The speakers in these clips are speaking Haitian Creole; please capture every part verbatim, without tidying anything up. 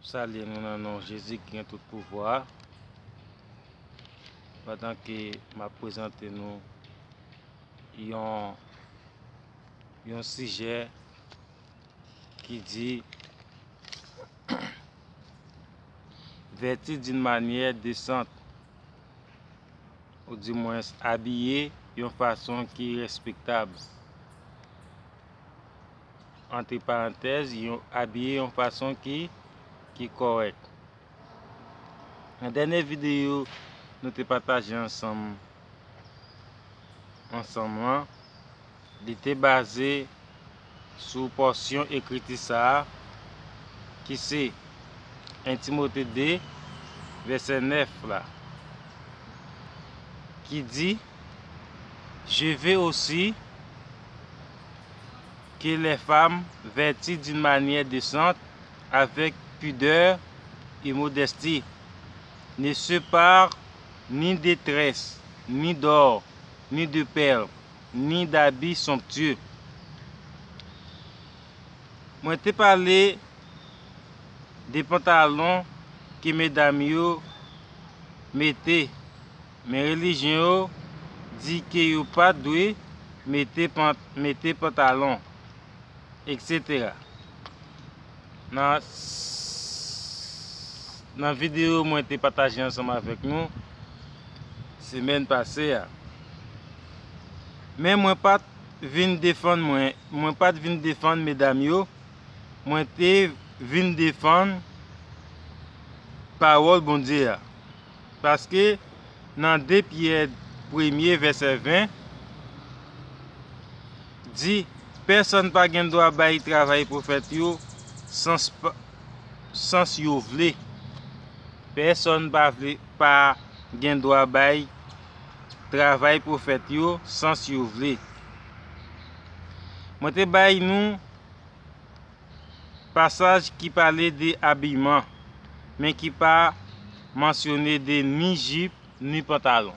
Salye nou nan non Jezi ki gen tout pouvwa. Pandan ke m ap prezante nou yon, yon sijè ki di vêtu d'une manière décente, ou dimwens abiye yon fason ki respektab. Antre parantèz, yon, abiye yon fason ki, ki kòrèk. Nan dènye videyo nou te pataje ansanm, ansanm lan, li te baze sou pòsyon ekriti sa a, ki se en Timote de, vèsè nèf la, ki di, Je veux aussi que les femmes vêtues d'une manière décente, avec pudeur et modestie, ne s'emparent ni de tresses, ni d'or, ni de perles, ni d'habits somptueux. Mwen te pale de pantalon ke medam yo mete, men relijyon yo di ke yo pa dwe mete pan-, mete pantalon, et cetera. Nan, nan videyo mwen te pataje ansanm avèk nou semèn pase a. Men mwen pa t vin defann mwen, mwen pa t vin defann medam yo, mwen te vin defann pawòl Bondye a. Paske nan de Pyè premye vèsè ven, di, pèsonn pa gen dwa bay travay pwofèt yo sans pa, sans yo vle. Pèsonn pa vle, pa gen dwa bay travay pwofèt yo sans yo vle. Mwen te bay nou pasaj ki pale de abiman, men ki pa mansyone de ni jip ni pantalon.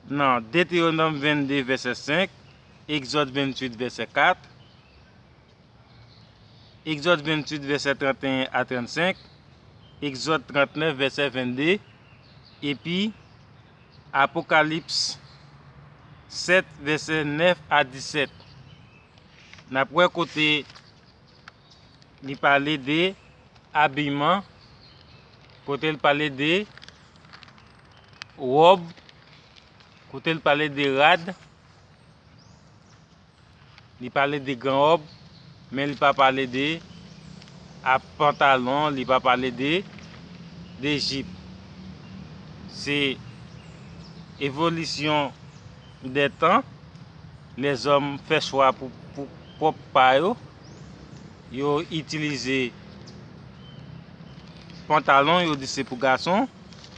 Nan Detewonòm vennde vèsè senk, Egzòd venntuit vèsè kat, Egzòd venntuit vèsè tranteyen a trannsenk, Egzòd trantnèf vèsè vennde, epi Apokalips sèt vèsè nèf a disèt. N ap wè kote li pale de abiman, kote l pale de wòb, kote l pale de rad, li pale de gran wòb, men li pa pale de a pantalon, li pa pale de, de jip. Se evolisyon dè tan, lèzòm fè chwa pou, pou pwòp pa yo. Yo itilize pantalon, yo di se pou gason,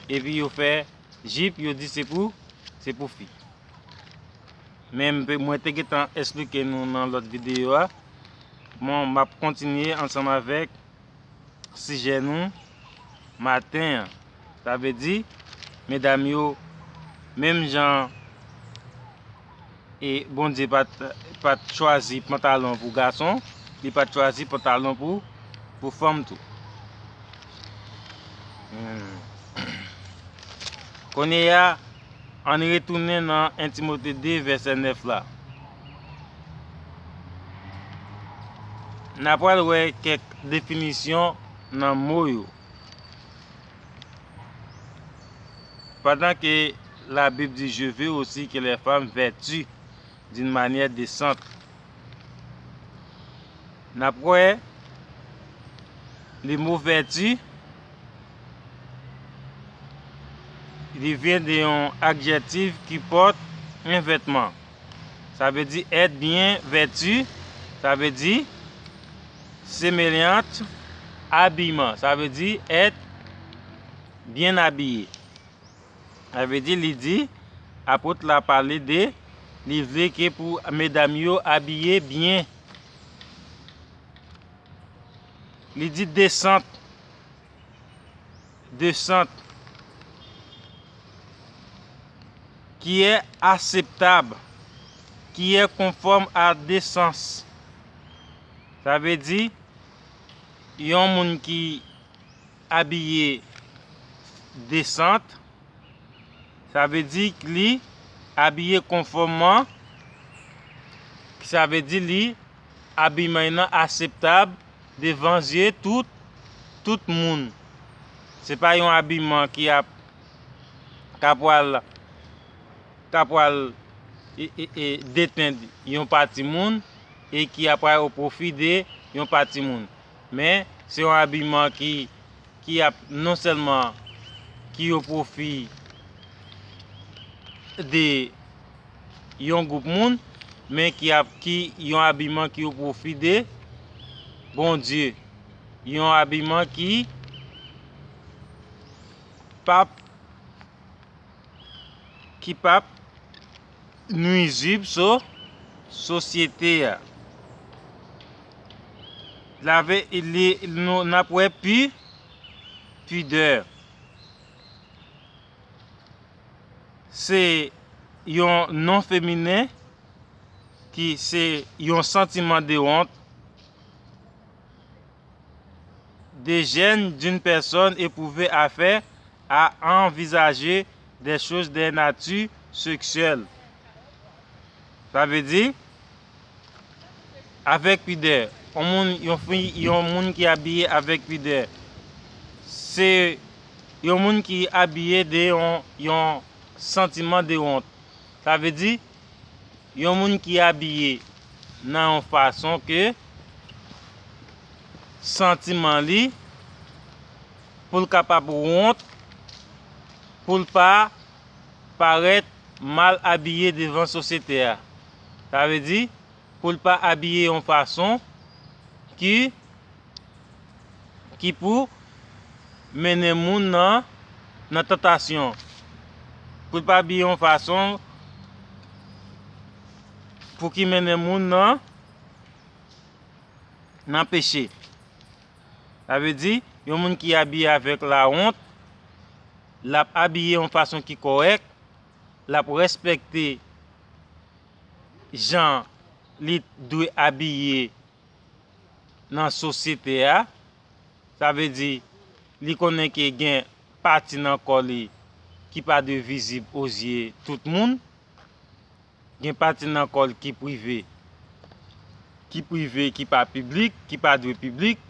epi yo fè jip, yo di se pou, se pou fi. Men m pe-, mwen te gentan esplike nou nan lòt videyo a. Bon, m ap kontinye ansanm avèk sijè nou maten an. Sa vle di, medam yo, menm jan e Bondye pa t, pa t chwazi pantalon pou gason, li pa t chwazi pantalon pou, pou fanm tou. Hmm. Kounye a, ann retounen nan en Timote de, vèsè nèf la. N a pral wè kèk definisyon nan mo yo. Pendant que la Bible dit, Je veux aussi que les femmes vêtues d'une manière décente. N ap wè, le mot vêtu, li vyen de yon adjektif ki pòt yon vètman. Sa vle di être bien vêtu, sa vle di semelant abiman, sa vle di être bien habillé. Sa vle di, li di, apot la pale de, li vle ke pou medam yo abiye byen. Li di desant, desant, qui est acceptable, qui est conforme à décence. Sa vle di, Yon moun ki abiye desant, sa vle di li abiye konfòmman, sa vle di li abiman nan aseptab devan zye tout, tout moun. Se pa yon abiman ki ap, ka pral, ka pral e, e, e, detenn yon pati moun e ki ap pral o pwofi de yon pati moun. Men, se yon abiman ki, ki ap non sèlman ki o pwofi de yon gwoup moun, men ki ap, ki yon abiman ki o pwofi de Bondye. Yon abiman ki p ap, ki p ap nwizib so, sosyete a. Lave, li, nou, n ap wè pi, pidè. Se yon non feminen ki se yon santiman de wont, de gêne d'une personne éprouvée à faire, à envisager des choses de nature sexuelle. Sa vle di, avèk pidè, yon moun, yon fi, yon moun ki abiye avèk pidè, se yon moun ki abiye de yon, yon santiman de wont. Sa vle di, yon moun ki abiye nan yon fason ke santiman li, pou l kapab wont, pou l pa parèt mal abiye devan sosyete a. Sa vle di, pou l pa abiye yon fason ki, ki pou mennen moun nan, nan tantasyon. Pou l pa abiye yon fason pou ki mennen moun nan, nan peche. Sa vle di, yon moun ki abiye avèk lawont, l ap abiye yon fason ki kòrèk, l ap respekte jan li dwe abiye nan sosyete a. Sa vle di, li konnen ke gen pati nan kò li ki pa dwe vizib o zye tout moun. Gen pati nan kò l ki prive, ki prive, ki pa piblik, ki pa dwe piblik.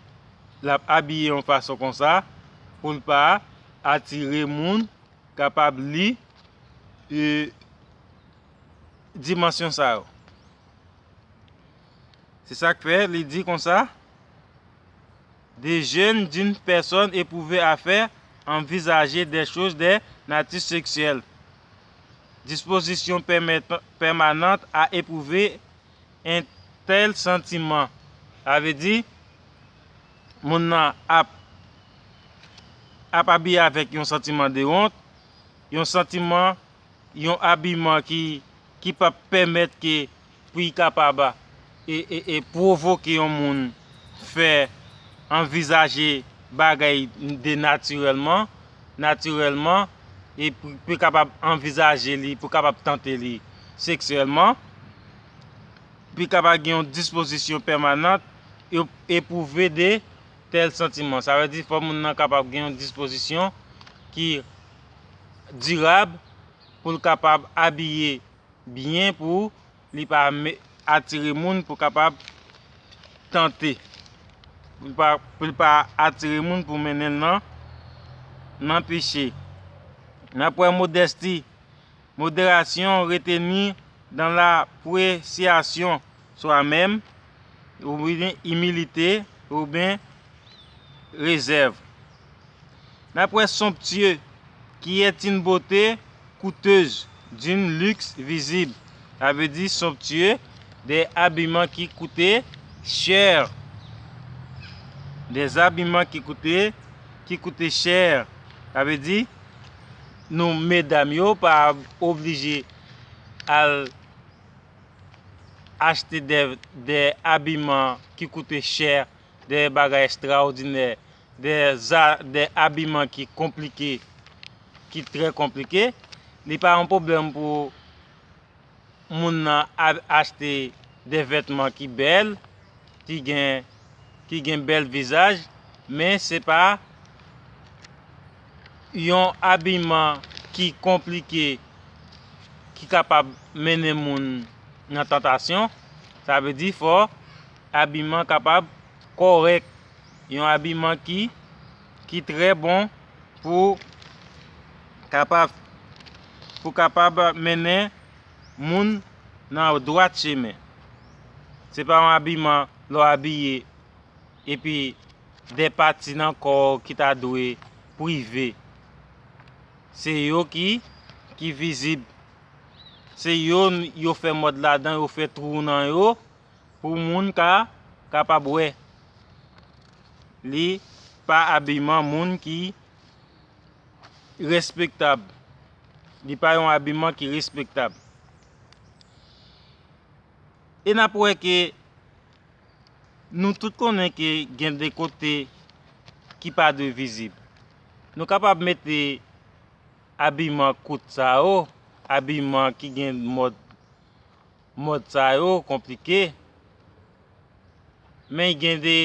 L ap abiye yon fason konsa pou l pa atire moun kapab li, e, dimansyon sa yo. Se sa k fè li di konsa, de gêne d'une personne éprouvée à faire envisager des choses de nature sexuelle. Disposition permettant, permanente à éprouver un tel sentiment. Sa vle di, moun nan ap, ap abiye avèk yon santiman de wont, yon santiman, yon abiman ki, ki p ap pèmèt ke pou y kapab e, e, e pwovoke yon moun fè, anvizaje bagay de natirèlman, natirèlman, e pou, pou kapab anvizaje li, pou kapab tante li seksyèlman, pou kapab gen yon dispozisyon pèmanant, e, epwouve de tèl santiman. Sa vle di, fò moun nan kapab gen yon dispozisyon ki dirab, pou l kapab abiye byen, pou li pa me-, atire moun, pou kapab tante, pou l pa, pou l pa atire moun pou mennen l nan, nan peche. N ap wè modèsti, modération retenue dans l'appréciation soi-même, oubyen imilite, oubyen rezèv. N ap wè somptueux, qui est une beauté coûteuse, d'un luxe visible. Sa vle di somptueux, de abiman ki koute chè. De abiman ki koute, ki koute chè. Sa vle di, nou medam yo pa oblije al achte de, de abiman ki koute chè, de bagay ekstraòdinè, de za-, de abiman ki konplike, ki trè konplike. Li pa yon pwoblèm pou moun nan a-, achte de vètman ki bèl, ki gen, ki gen bèl vizaj, men se pa yon abiman ki konplike, ki kapab mennen moun nan tantasyon. Sa vle di fò abiman kapab kòrèk, yon abiman ki, ki trè bon pou kapab, pou kapab mennen moun nan dwat chemen. Se pa yon abiman lè w abiye epi de pati nan kò w ki ta dwe prive. Se yo ki, ki vizib. Se yo, yo fè mòd ladan, yo fè twou nan yo pou moun ka kapab wè. Li pa abiman moun ki respektab. Li pa yon abiman ki respektab. E n ap wè ke nou tout konnen ke gen de kote ki pa dwe vizib. Nou kapab mete abiman kout sa yo, abiman ki gen mòd, mòd sa yo konplike, men gen de,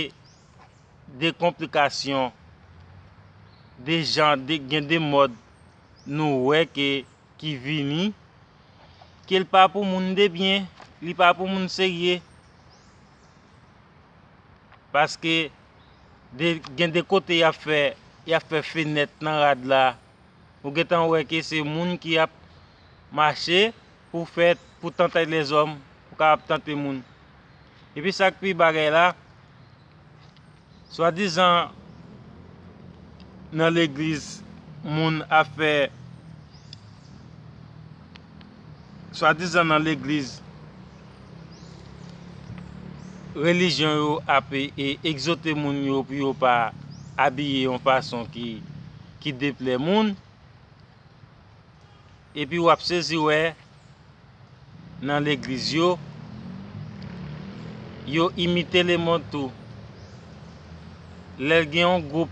de konplikasyon, de jan, de, gen de mòd nou wè ke, ki vini, ke l pa pou moun de byen, li pa pou moun serye. Paske de, gen de kote y ap fè, y ap fè fenèt nan rad la. Ou gentan wè ke se moun ki ap mache pou fè, pou tante lèzòm, pou kapab tante moun. Epi sa k pi bagay la, swadizan nan legliz, moun ap fè, swadizan nan legliz, relijyon yo ap e, e egzote moun yo pou yo pa abiye yon fason ki, ki deplè moun. Epi w ap sezi wè nan legliz yo, yo imite lemonn tou. Lè gen yon gwoup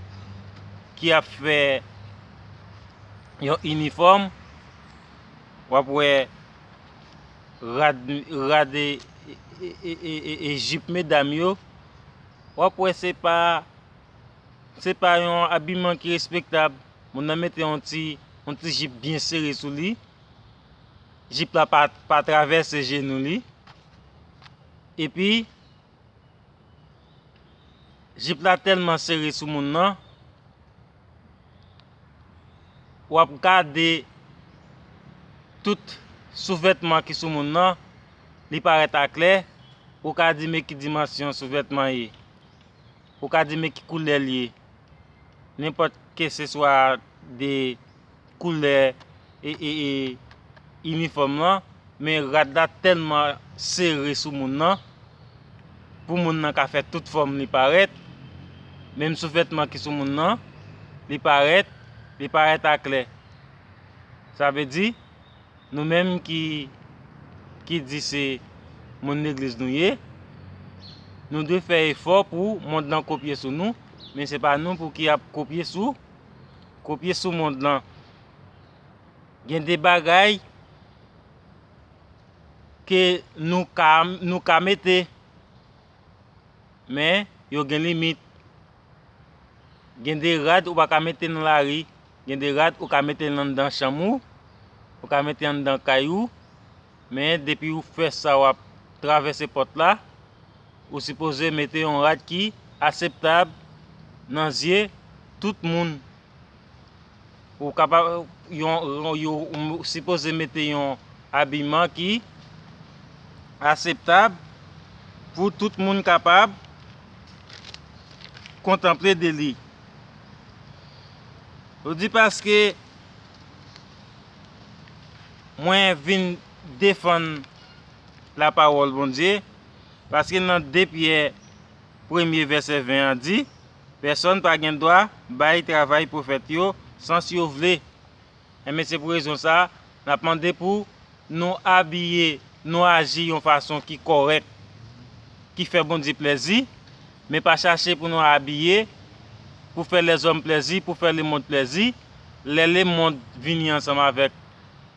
ki ap fè yon inifòm, w ap wè rad, rad e, e, e, e, e, e jip medam yo, w ap wè se pa, se pa yon abiman ki respektab. Moun nan mete yon ti, yon ti jip byen sere sou li. Jip la pa, pa travèse jenou li. Epi, jip la tèlman sere sou moun nan, w ap gade tout souvètman ki sou moun nan, li parèt aklè, ou ka di men ki dimansyon souvètman ye. Ou ka di men ki koulè l ye. Nenpòt ke se swa de koulè e, e, e inifòm lan, men rad la tèlman sere sou moun nan, pou moun nan ka fè tout fòm li parèt, menm souvètman ki sou moun nan, li parèt, li parèt aklè. Sa vle di, nou menm ki, ki di se moun legliz nou ye, nou dwe fè efò pou mond lan kopye sou nou, men se pa nou pou ki ap kopye sou, kopye sou mond lan. Gen de bagay ke nou ka, nou ka mete, men yo gen limit. Gen de rad ou pa ka mete nan lari, gen de rad ou ka mete l anndan chanm ou, ou ka mete anndan kay ou, men depi ou fè sa w ap travèse pòt la, ou sipoze mete yon rad ki aseptab nan zye tout moun. Ou kapab, yon, yon, yo, ou sipoze mete yon abiman ki aseptab pou tout moun kapab kontanple de li. Ou di paske mwen vin defann lapawòl Bondye, paske nan de Pyè premye vèsè ven an di, pèsonn pa gen dwa bay travay pwofèt yo san si yo vle. Enben, se pou rezon sa a, n ap mande pou nou abiye, nou aji yon fason ki kòrèk, ki fè Bondye plèzi, men pa chache pou nou abiye pou fè lèzòm plèzi, pou fè lemonn plèzi. Lè lemonn vini ansanm avèk,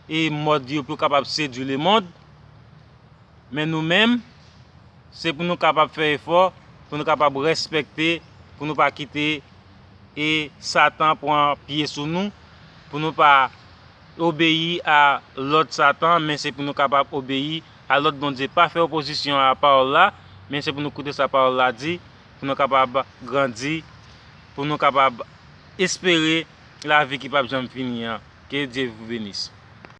e, mòd yo pou kapab sedui lemonn, men nou menm, se pou nou kapab fè efò, pou nou kapab respekte pou nou pa kite e Satan pran pye sou nou, pou nou pa obeyi a lòd Satan, men se pou nou kapab obeyi a lòd Bondye. Pa fè opozisyon a pawòl la, men se pou nou koute sa pawòl la di, pou nou kapab grandi, pou nou kapab espere lavi ki p ap janm fini an. Que Dieu vous bénisse.